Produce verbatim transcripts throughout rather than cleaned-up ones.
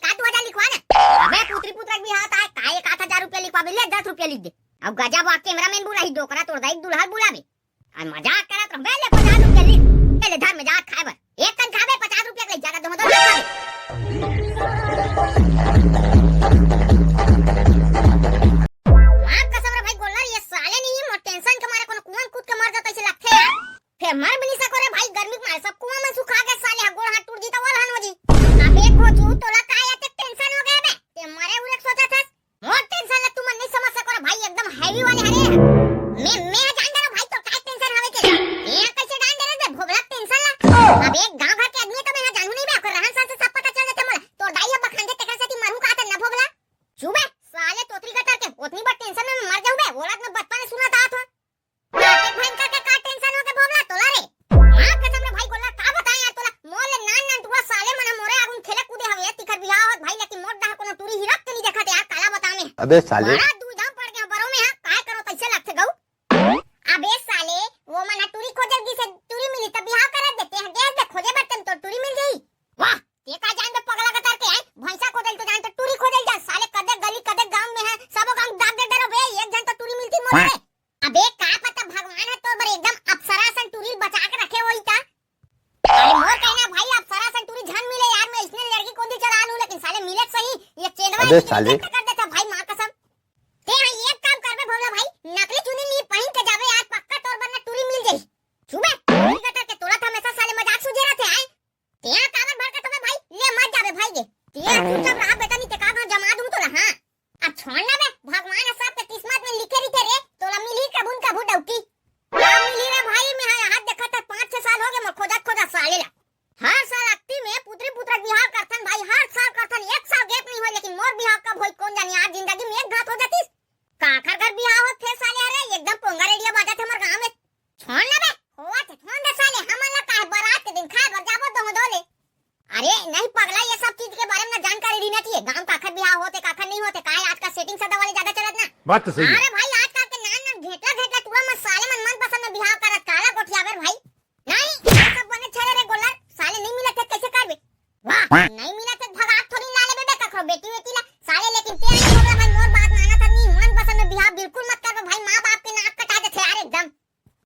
का दू हजार लिखवा ना। अबे पुत्री पुत्र के बिहाव त आय, का एक आध हजार रुपया लिखवाबे, ले दस रुपया लिख दे। अब गजब आ कैमरामैन बुलाही, डोकरा तोर दाई के दुल्हा ल बुलाबे। अरे मजाक करत रहो बे, ले पचास रुपया लिख। ले, ले धर मजाक खाए बर। एक कन खाबे पचास रुपया के, ले ज्यादा दो दो खाबे। माँ कसम रे भाई गोल्लर, ये साले नहीं मोर टेंशन के मारे कोनो कुआं कूद के मर जाता ऐसे लगथे यार। फेर मर भी नहीं सको रे भाई, गर्मी के मारे सब कुआं में सुखा गए साले, हा गोड़ हाथ टूट जी त ओलहन हो जी। अबे भोजू, तोला का एते टेंशन हो गया बे? ते मरे उरे के सोचा थस? मोर टेंशन ला तुमन नहीं समझ सको रे भाई, एकदम हैवी वाले हरे। मैं, मैं जान डरो भाई, तो काय टेंशन हवे के? ये कैसे जान डरे बे भोभला टेंशन ला? अब एक गांव घर के आदमी है तो मैं जानू नहीं बे, ओकर रहन सहन से सब पता चल जाथे मोला। तोर दाई अब बखान दे तेकर सेती मरहूं का त न भोभला। चुप बे, साले तोतरी कतर के, ओतनी बड़ टेंशन में मैं मर जाऊं बे, ओला त मैं बचपन ले सुनत आत हूं। बाप रे भयंकर के का टेंशन हो के भोभला तोला रे? माँ कसम रे भाई गोल्लर, का बताएं यार तोला, मोर ले नान नान टुरा साले मन ह मोरे आगू खेले कूदे हवे, तिखर बिहाव होत भाई, लेकिन मोर डहा कोनो टूरी हिरक के नहीं देखत यार, काला बतावे। अबे साले। बड़ा दुविधा में पड़ गया बरो में, हा काय करो तैसे लगथे गऊ। अबे साले, वो मन ह टूरी खोजल गिसे, टूरी मिली त बिहाव कर देते हैं, गैस दे खोजे बर तन तो टूरी मिल जाई। वाह, ते का जान दे पगला कतर के आय, भैंसा खोजल तो जान तो टूरी खोजल जा, साले कदे गली कदे गांव में है, सबो गांव दाब दे डरो बे, एक झन तो टूरी मिलती मोर रे। अबे का पता भगवान ह तोर बर एकदम अप्सरा सन टूरी बचा के रखे होई ता। अरे मोर कहना भाई, अप्सरा सन टूरी झन मिले यार, मैं इसने लड़की कोंदी चला लूं, लेकिन साले मिले सही, ये चेंदवा अबे साले। Reject कर देता भाई माँ कसम। ते हाँ एक काम करबे भोला भाई, नकली चुन्नी ली पहन के जाबे यार, पक्का तोर बर ना टूरी मिल जाई। चुबे, टूरी कतर के तोला तो हमेशा साले मजाक सूझे रहते आय। तें काबर भड़कत हवे भाई? ले मत जाबे भाई गे। तें चुपचाप रहा बेटा, नहीं ते का जमा दूं तोला, हाँ। अब छोड़ ना बे, भगवान ह सबके किस्मत में लिखे रहिथे रे, तोला मिलही कभू न कभू डौकी। का मिलही रे भाई, मैं हा हाथ देखत हव, पाँच छह साल हो गए मोर खोजत खोजत साले ला। हर साल अक्ती में पुत्री पुत्र के बिहाव करथन भाई, हर साल करथन, एक साल gap नहीं होय, लेकिन मोर बिहाव कब होई कौन जानी, आज जिंदगी में एक घात हो जातीस। काखर घर बिहाव होत हे साले, अरे एकदम पोंगा रेडिया बाजत हे हमर गांव में। छोड़ ना बे, होवत हे, छोड़ दे साले, हमन ला काहे बारात के दिन खाए बर जाबो दोनों दो ले। अरे नहीं पगला, ये सब चीज के बारे में ना जानकारी रहिना चाहिए। गांव काखर बिहाव होत हे, काखर नहीं होत हे, काहे आजकल setting सादा वाले ज्यादा चलत ना। बात तो सही है। अरे भाई आजकल के नान नान घेटला घेटला टूरा मन साले मन मनपसंद में बिहाव करत, काला गोठियाबे भाई। नहीं, ये सब बने छेड़े रे गोल्लर, साले नहीं मिलत हे, कैसे करबे? वाह, नहीं मिलत हे, भगात थोड़ी ना लेबे बे कखरो बेटी वेटी ला, साले लेकिन तें नहीं होगा भाई, मोर बात माना था नहीं, मनपसंद में बिहाव बिल्कुल मत करबे भाई, माँ बाप के नाक कटा देथे यार एकदम।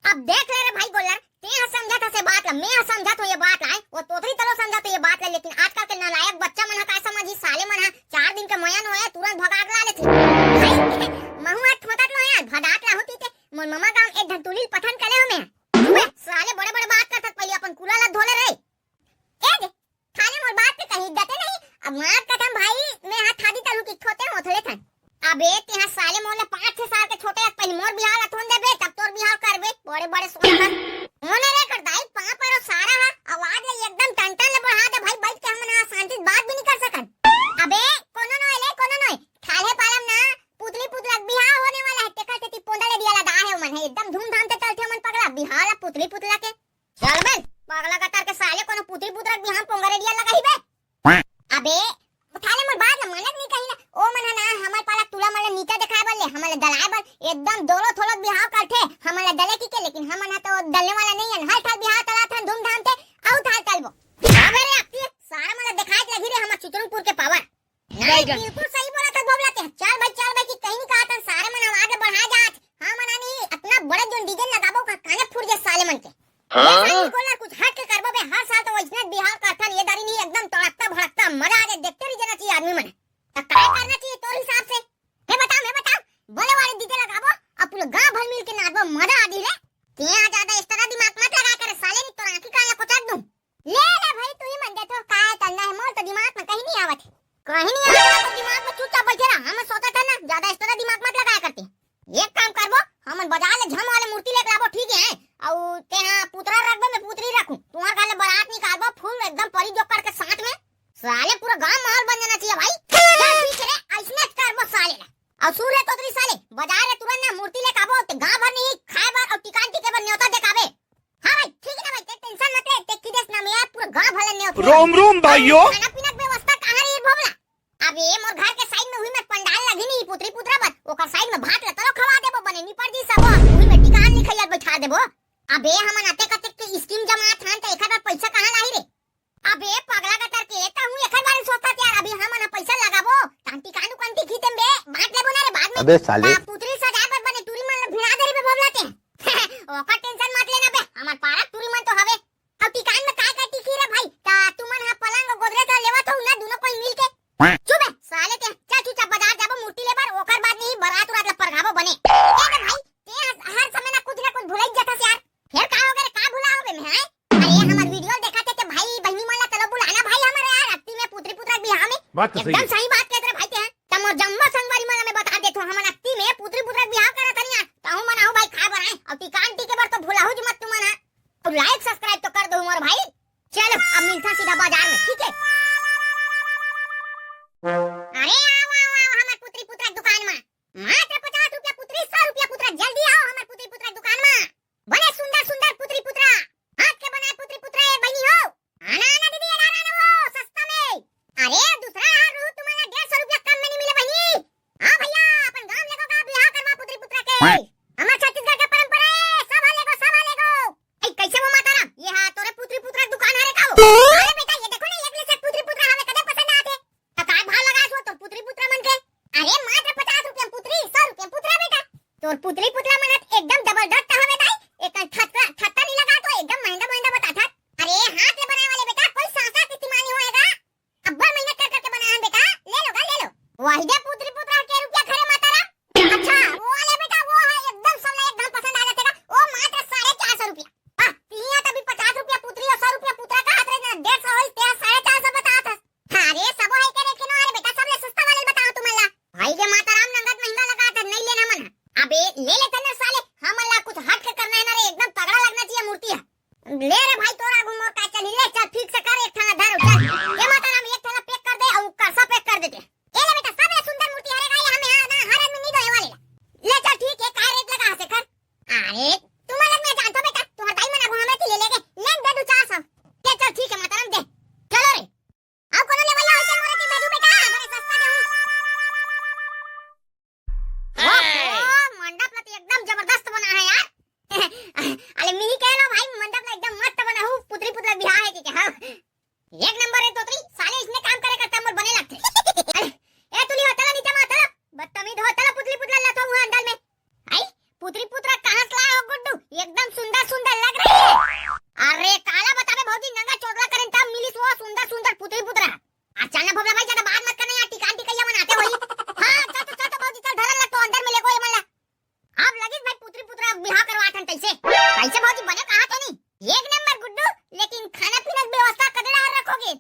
अब देख ले रे भाई गोल्लर, तें ह समझत हस ये बात ला, मैं ह समझत हो ये बात ला, वो तोतरी तलो समझत हो ये बात ला, लेकिन आजकल के नालायक बच्चा मन ह काय समझही, साले मन ह चार दिन के मया नोहे तुरंत भगा के ला लेथे। भाई, महू ह ठोंकत लो यार, भदात ला होती ते मोर ममा गांव एक धन तुलिल पठन कले हो मैं। अबे, साले बड़े बड़े बात करथस, पहले अपन कुला ला धोले रे। ए दे, थाने मोर बात के कहीं इज्जते नहीं। अब मार कसम भाई, मैं हाथ थादी तलू की ठोते होथले थन। अबे, तेहा साले मोला पाँच छह साल के छोटे हस, पहले मोर बिहाव ला थोन देबे, तब तोर बिहाव करबे। बड़े बड़े सोच कर। मोने रे कर दाई, पाँव परो सारा हा, आवाज ला एकदम टन टन ले बढ़ा दे भाई, बैठ के हमन हा शांति से बात भी नहीं कर सकन। अबे, कोनो नोय ले, कोनो नोय। ठाले पालम ना, पुतली पुतला के बिहाव होने वाला है, तेकर सेती पोंदा ले दिया लगा है ओमन है, एकदम धूमधाम से चलथे ओमन पगला, बिहाव ला पुतली पुतला के। चल बे, पगला कतर के साले, कोनो पुतरी पुतरा के बिहाव पोंगरे दिया लगाही बे। अबे, थाले मोर बात ल मानत नहीं कहीं ना। ओ मन ह ना हमर पाला टूला मन ल नीचा देखाए बर ले, हमन ल दलाए बर एकदम दोलो थोलो बिहाव करथे, हमन ल दले की के, लेकिन हमन ह तो दलने वाला नहीं हन। हर ठाल बिहाव तलाथन धूमधाम से, अउ थाल तलबो। अबे रे अक्ति, सारा मन ल देखाए के लगी रे हमर चुचुंदपुर के पावर। नहीं, बिल्कुल सही बोला था भोभला ते। चल भाई, चल भाई, कि कहीं नहीं कहा था, सारे मन आवाज बढ़ा जात। हाँ, मना नहीं, इतना बड़ा जोन डीजे लगाबो का काने फूट जाए साले मन के। हाँ? ये साले गोला कुछ हट के करबो बे, हर साल तो वैसने बिहाव करथन, ये दारी नहीं एकदम तड़कता भड़कता, मजा आ जाए, देखते रह जाना चाहिए आदमी मन। तो काय करना चाहिए तोर हिसाब से? मैं बताओ, मैं बताओ, बोले वाले डीजे लगाबो, अब पूरा गांव भर मिल के नाचबो, मजा आ जाए रे। ते आ ज्यादा extra दिमाग मत लगा कर साले, नहीं तो आंखी कान ला कोचक दूं। ले ले भाई, तू ही मन देथो, काय करना है, मोर तो दिमाग में कहीं नहीं आवत है। कहीं नहीं आवत है, तो दिमाग में चुपचाप बैठे रहा। हम सोचा था ना, ज्यादा extra दिमाग मत लगाया करते। एक काम करबो, हमन बाजार ले झम वाले मूर्ति लेके लाबो, ठीक है? अउ तेहा पुतरा रखबे, मैं पुतरी रखूं। तुम्हार घर ले बारात निकालबो, full एकदम परी जोकर के साथ में। साले पूरा गांव माहौल बन जाना चाहिए भाई। चल ठीक है रे, ऐसने करबो साले ला। अउ सुन रे तोतरी साले, बाजार ले तुरंत ना मूर्ति लेके आबो, ते गांव भर नहीं खाए बर अउ टिकान टिके बर न्योता देखाबे। हाँ भाई, ठीक है ना भाई, ते tension मत ले, ते की देस ना, मैं पूरा गांव भर ले न्योता। रोम रोम भाइयों। खाना पीना के व्यवस्था कहाँ रही भोभला? अबे मोर घर के side में हुई में पंडाल लगी नहीं पुतरी पुतरा बर, ओकर side में भात ल तलो खवा देबो, बने निपट जी सबो, हुई में टिकान लिखाई बैठा देबो। अबे हमन अतेक अतेक के scheme जमा थान त एकर बर पैसा कहाँ लाही रे? अबे पगला कतर के, त हूँ एकर बारे सोचत यार, अभी हमन ह अबे साले। ता पुतरी सजाए बर बने टूरी मन ल भिड़ा दे रे बे भोभला ते। ओकर टेंशन मत लेना बे, हमर पारा टूरी मन तो हवे। अउ टिकान में काय काय टिकी रे भाई? ता तुमन ह पलंग अउ गोदरेज ल लेवत हो ना, दुनो कोई मिल के। चुप बे साले ते, चल चुपचाप बाजार जाबो मूर्ति लेबर, ओकर बाद नहीं बारात उरात ल परघाबो बने। ए बे भाई, ते ह-, हर समय ना कुछ ना कुछ भुलाई जथस यार। फेर का हो गे रे, का भुला हो गे मैं, हैं? अरे हमर वीडियो देखत हे ते भाई बहिनी मन ला चलो बुलाना भाई हमर यार, अक्ती में पुतरी पुतरा के बिहाव में। बात तो सही एकदम है। सही बात कहत रे भाई ते, हैं? त मोर जम्मो संगवारी मन ला मैं बता देथों, हमन अक्ती में पुतरी पुतरा के बिहाव करत हन यार। तहु मन आहू भाई खाए बर आए, अउ टिकान टिके बर तो भुलाहू जी मत तुमन, हाँ? अउ like subscribe तो कर दो मोर भाई। चलो अब मिलथन सीधा बाजार में, ठीक है? अरे आओ आओ आओ हमर पुतरी पुतरा के दुकान में, मात्र पचास रुपया पुतरी, सौ रुपया पुतरा, जल्दी आओ हमर पुतरी पुतरा के दुकान में। बने सुंदर सुंदर पुतरी पुतरा, हाथ के बनाए पुतरी पुतरा ए बहिनी हो। आना आना दीदी, आना आना वो सस्ता में। अरे दूसरा हार रहू तुम्हारा डेढ़ सौ रुपया कम में नहीं मिले बहिनी। हाँ भैया, अपन गांव लेगो का बिहाव करवा पुतरी पुतरा के। हमर छत्तीसगढ़ के परंपरा है, सब हा लेगो, सब हा लेगो। ए कैसे वो माता राम, ये हा तोरे पुतरी पुतरा के दुकान हरे का वो? अरे बेटा ये देखो ना, एक ले से पुतरी पुतरा हवे, कदे पसंद आथे। त काय भाव लगास हो तोर पुतरी पुतरा मन के? अरे मात्र पचास रुपया म पुतरी, सौ रुपया म पुतरा बेटा। तोर पुतरी पुतरा मन ह एकदम जबरदस्त हवे दाई। एक ठत्ता ठत्ता नहीं लगा तो एकदम महंगा महंगा बताथस। अरे हाथ ले बनाए वाले बेटा, कोई सांसा के इस्तेमाल नहीं होएगा। अब्बड़ मेहनत कर करके बनाए हन बेटा, ले लो गा, ले लो। वही दे पुतरी पुतरा के रुपया खरे माता राम। अच्छा वो वाले बेटा, वो है एकदम सबला एकदम पसंद आ जाथे गा। वो मात्र साढ़े चार सौ रुपया। हाँ, तिहा तभी पचास रुपया पुतरी अउ सौ रुपया पुतरा कहत रहे ना, डेढ़ सौ होइस, तेहा साढ़े चार सौ बताथस। अरे सबो है के रेट के नो, अरे बेटा सबले सस्ता वाले बताओ तुमन ला। भाई रे माता राम, नंगत महंगा लगाथस, नहीं लेना मन। अबे ले लेथन ना साले, हमन ला कुछ हट के करना है ना रे, एकदम तगड़ा लगना चाहिए मूर्ति है। ले रे भाई तोरा आगू मोर का चली, ले चल ठीक से कर, एक ठन धर उठा। ये माता राम एक ठन पैक कर दे अउ करसा पैक कर देते। ए ले बेटा, सबले सुंदर मूर्ति हरे गा ये, हमें यहाँ ना हर आदमी नहीं दो ये वाले ला। ले चल ठीक है, का रेट लगा हसे कर। अरे तुमन ला मैं जानथों बेटा, तुम्हार दाई मन आगू हमें ले लेगे, ले दे दू चार सौ। ले चल ठीक है माता राम दे। चलो रे। अउ कोनो लेवइया होइसे मोरे तीर भेजू बेटा, बड़े सस्ता देहूं। ओहो, मंडप ल तो एकदम जबरदस्त बना है यार। अरे मिही कह लो भाई, मंडप ल एकदम मस्त बनाहू, पुतरी पुतरा बिहाव है कि क्या? हाँ। एक नंबर है तोतरी, साले इसने काम करे करता मोर बने लगथे। अरे, ए तुली हो, चलो नीचे मा, चलो। बदतमीज हो, चलो पुतली पुतरा ला तो वहाँ अंदर में। आई, पुतरी पुतरा कहाँ से लाए हो गुड्डू? एकदम सुंदर सुंदर लग रही है। अरे काला बताबे भौजी, नंगा चोदला करेन तब मिलिस वो सुंदर सुंदर पुतरी पुतरा। आ चल ना भोभला भाई, ज्यादा बात मत करना यार, टिकान टिकैया मन आते होही। हाँ, चल तो, चल तो भौजी, चल धरन ला तो अंदर में लेगो ये मन ला। अब लगिस भाई पुतरी पुतरा बिहाव करवाथन तैसे। कैसे भौजी बने कहा तो नहीं? एक नंबर गुड्डू, लेकिन खाना पीना की व्यवस्था कदे डाहर रखोगे?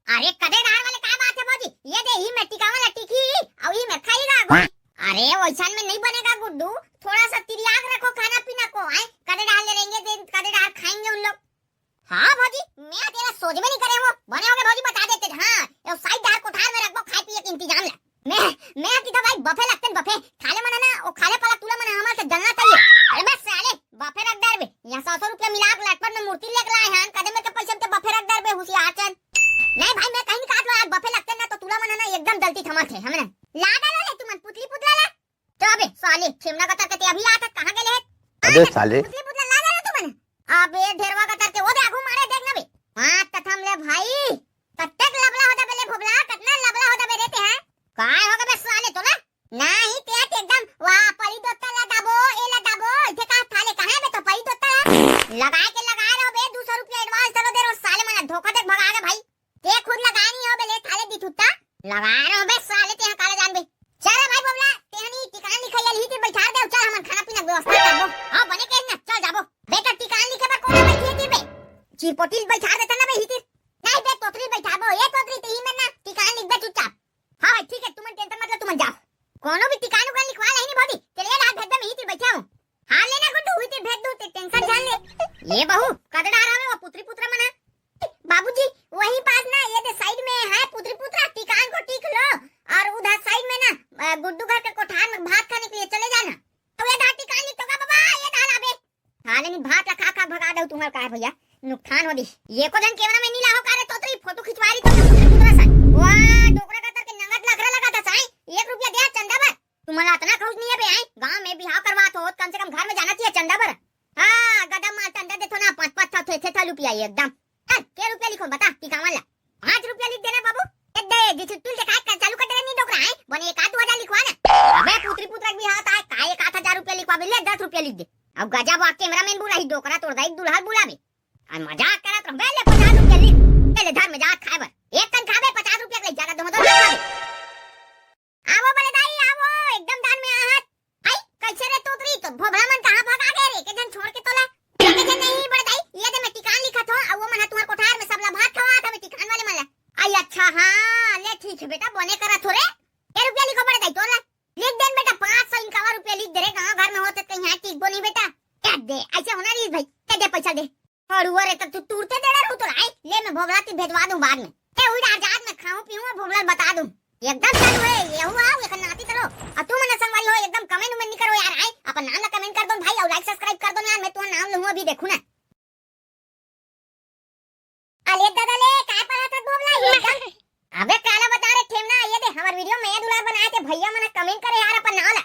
अरे कदे डाहर वाले का बात है भौजी? ये दे ही में टिकावा ला टिकी, अउ ही में खाई ला। अरे वैसन में नहीं बनेगा गुड्डू, थोड़ा सा तिरियाक रखो खाना पीना को, आए कदे डाहर ले रहेंगे, दे कदे डाहर खाएंगे उन लोग। हाँ भौजी, मैं तेला सोचबे नहीं करे हूँ। बने होगे भौजी, बता देते। हाँ, ये साइड डाहर कोठार में रखबो, खाए पिए के इंतजाम ला। मैं, मैं किता भाई बफे लगते न बफे। खाले मन है ना, वो खाले पाला तुला मन हमर से जलना चाहिए। अरे बे साले, बफे रख डारबे। यहाँ सौ सौ रुपया मिला के लटपट में मूर्ति लेके लाए हैं, कदे मेरे के पैसे में तो बफे रख डारबे, होशियार चंद। नहीं भाई, मैं कहीं नहीं कहा आज बफे लगते ना तो तुला मन है ना एकदम जलती थमा थे, हमने। ला डालो ले तुमन पुतली पुतला ला। तो अबे साले, खेमना गतर के ते अभी आत हस, कहाँ गेले हे? अबे साले। पुतली पुतला ला ले रे तुमन। अबे ढेरवा गतर के, वो दे आगू मारे देख ना बे। हाँ, तथम ले भाई। कत्तेक लबला हो दबे ले भोभला, कतना लबला हो दबे रे ते हैं? काय हो गबे साले तो ना? नाही ते ते एकदम, वाह, परी दोता ला दाबो, ए ला दाबो, इथे का थाले कहाँ है बे तो परी दोता ला? लगाए के लगाए रहो बे, दू सौ रुपया advance चलो दे रहो साले, मना धोखा देख भगा के भाई। ते खुद लगानी हो बे, ले थाले दी थुत्ता। लगाए रहो बे साले, ते काला जान बे। चल भाई बबला, तेहनी टिकान लिखैया लिही ती बैठार दे, चल हमन खाना पीना के व्यवस्था करबो। हाँ, बने के ना, चल जाबो। बेटा टिकान लिखे बर कोना बैठी ती बे? चिरपोटी ल बैठार देता ना बे ही ती। नहीं बे, तोतरी बैठाबो, ये तोतरी ते ही में ना टिकान लिख दे चुपचाप। हाँ भाई, ठीक है, तुमन tension मत लो, तुमन जाओ। कोनो भी टिकान उकान लिखवा ले नहीं भौजी, चलिए रात भेज दे, मैं ही ती बैठा हूँ। हाँ, लेना गुड्डू, हुई ती भेज दूँ, ते tension जान ले। ये बहू, कद डार आवे वो पुतरी पुतरा मना? बाबूजी, वही पास ना, ये दे side में है पुतरी पुतरा, टिकान को टिक लो। और उधर side में ना, अ, गुड्डू घर के कोठार में भात खाने के लिए चले जाना। तो ये धा टिकान लिख तो का बाबा, ये धा लाबे। हाँ, लेकिन भात ला खा खा भगा दऊ तुम्हार का भैया, नुकसान हो दी। ये को जन camera में नहीं लाहो का रे तोतरी, फोटो खिंचवा रही तो पुतरी पुतरा सा। वाह, डोकरा का तर के नंगत लखरा लगा था साईं, एक रुपया दे चंदा बर। तुम्हारा इतना खौज नहीं है बे, आए? गांव में बिहाव करवात हो, कम से कम घर में जाना चाहिए चंदा बर। हाँ, गधा मार चंदा देथो ना, पाँच पाँच था, थे थे था रुपया ये एकदम। चल, के रुपया लिखो, बता, टिकावन ला। पाँच रुपया लिख देना बाबू। ए दे, जिसे टुल दिखाए कर चालू कर देगा, नहीं डोकरा है, बने एक आध दो हजार लिखवा ना। अबे पुतरी पुतरा अब गजब आ कैमरामैन बुलाही, डोकरा तोर दाई दूल्हा बुलाबे। अउ मजाक करत रहबे, ले पचास रुपया लिख। ले, ले धर मजाक खाए बर। एक कन खाबे, पचास रुपया के ले, ज्यादा दो दो खाबे। आवो बड़े दाई, आवो, एकदम दान में आहत। आई, कैसे रे तोतरी, तो भोभला मन कहाँ भगा गए रे? के झन छोड़ के तोला? के झन नहीं बड़े दाई, ये दे मैं टिकान लिखत हो, अउ वो मन ह तुहर कोठार में सबला भात खवात हवे टिकान वाले मन ला। आई अच्छा, हाँ, ले ठीक है बेटा, बने करत हो रे। ए रुपया लिखो बड़े दाई, तोला लिख देन बेटा, पाँच सौ इनकावा रुपया लिख दे रे, गाँव घर में होते कहीं यहाँ टिकबो नहीं बेटा। ए दे, ऐसे होना रहीस भाई, ए दे पैसा दे। अरे, अरे, तो तू तुरते दे रहा तो आई, ले मैं भोभला ती भेजवा दूं बाद में। ए, उड़ा जात में खाऊं पीऊं, भोभला बता दूं। एकदम चालू है, ये हुआ, ये नाती चलो। अब तू मन संगवारी हो, एकदम comment उमेंट नहीं करो यार, आई, अपन नाम ला comment कर दो भाई, अउ like subscribe कर दो यार, मैं तुम्हारा नाम लूंगा अभी, देखू ना। अले दादा ले, काय पढ़त हस भोभला, ये एकदम अबे काला बता रे ठेमना, ये दे हमर video में दुलार बनाए थे भैया मन comment करे यार अपन नाव ला।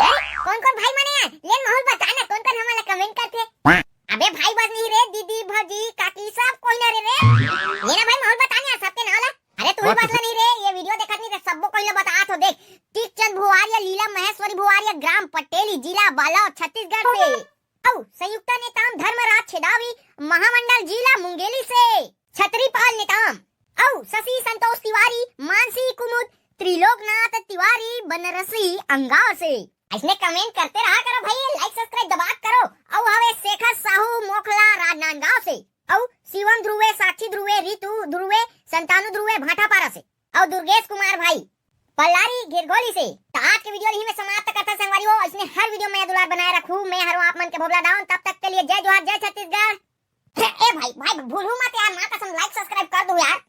हैं? कौन कौन भाई मने यार? ले माहौल बता ना, कौन कौन हमन ला comment करथे? अबे भाई बस नहीं रे, दीदी, भौजी, काकी सब कोई ना रे रे। ये ना भाई माहौल बता ना सबके नाव ला। अरे तू ही बस ला नहीं रे, ये video देखत नहीं रे, सबको कोई ला बता तो देख। टीकचंद भुआरिया, लीला महेश्वरी भुआरिया, ग्राम पटेली, जिला बालोद, छत्तीसगढ़ से। अउ संयुक्ता नेताम धर्मराज छेदावी, महामंडल जिला मुंगेली से। छतरीपाल नेताम अउ शशि संतोष तिवारी, मानसी कुमुद, त्रिलोकनाथ तिवारी, बनारसी अंगार से। ऐसने comment करते रहा करो भाई, like subscribe दबा करो। अउ हवे शेखर साहू मोखला राजनांदगांव से, अउ शिवम ध्रुवे, साक्षी ध्रुवे, रितु ध्रुवे, संतानु ध्रुवे भाटापारा से, अउ दुर्गेश कुमार भाई पल्लारी गिरगोली से। तो आज के video यही में समाप्त करता संगवारी हो। ऐसने हर video में दुलार बनाए रखू, मैं हरो आप मन के भोभला डाउन। तब तक के लिए जय जोहार, जय छत्तीसगढ़। ए भाई, भाई भूलू मत यार, माँ कसम like subscribe कर दो यार।